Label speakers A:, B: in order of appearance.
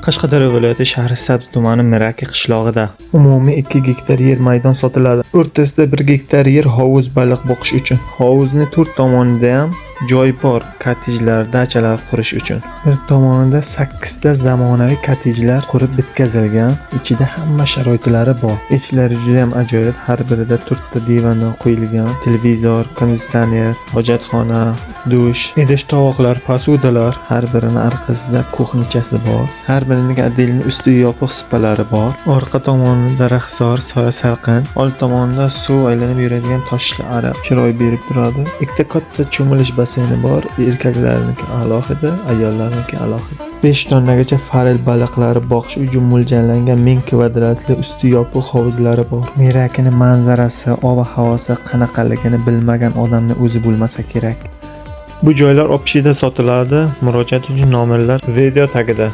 A: Qashqadaryo viloyati Shahrisabz tumani Miraki qishlog'ida. Umumiy 2 gektar yer maydon sotiladi. O'rtasida 1 gektar yer hovuz baliq boqish uchun. Hovuzni to'rt tomonida ham joy bor, kottejlar, dachalar qurish uchun. Bir tomonida 8 ta zamonaviy kottejlar qurib bitkazilgan. Ichida hamma sharoitlari bor. Ichlari juda ham ajoyib. Har birida to'rtta divandan qo'yilgan, televizor, konditsioner, hojatxona, dush, idish tovoqlar, посуда lar, har birini orqasida кухня chasi bor. Har birining отдельный usti yopiq supalari bor. Orqa tomonida daraxtzor, soya salqin, old tomonida suv aylanib yuradigan toshli ariq chiroy berib turadi. Ikkita katta cho'milish basseyni bor. Erkaklarniki alohida, ayollarniki alohida. 5 tonnagacha forel baliqlari boqish uchun mo'ljallangan 1000 kvadratli usti yopiq hovuzlari bor. Mirakini manzarasi, ob havosi qanaqaligini bilmagan odamni o'zi bo'lmasa kerak. Bu joylar общий da sotiladi. Murojaat uchun nomerlar video tagida.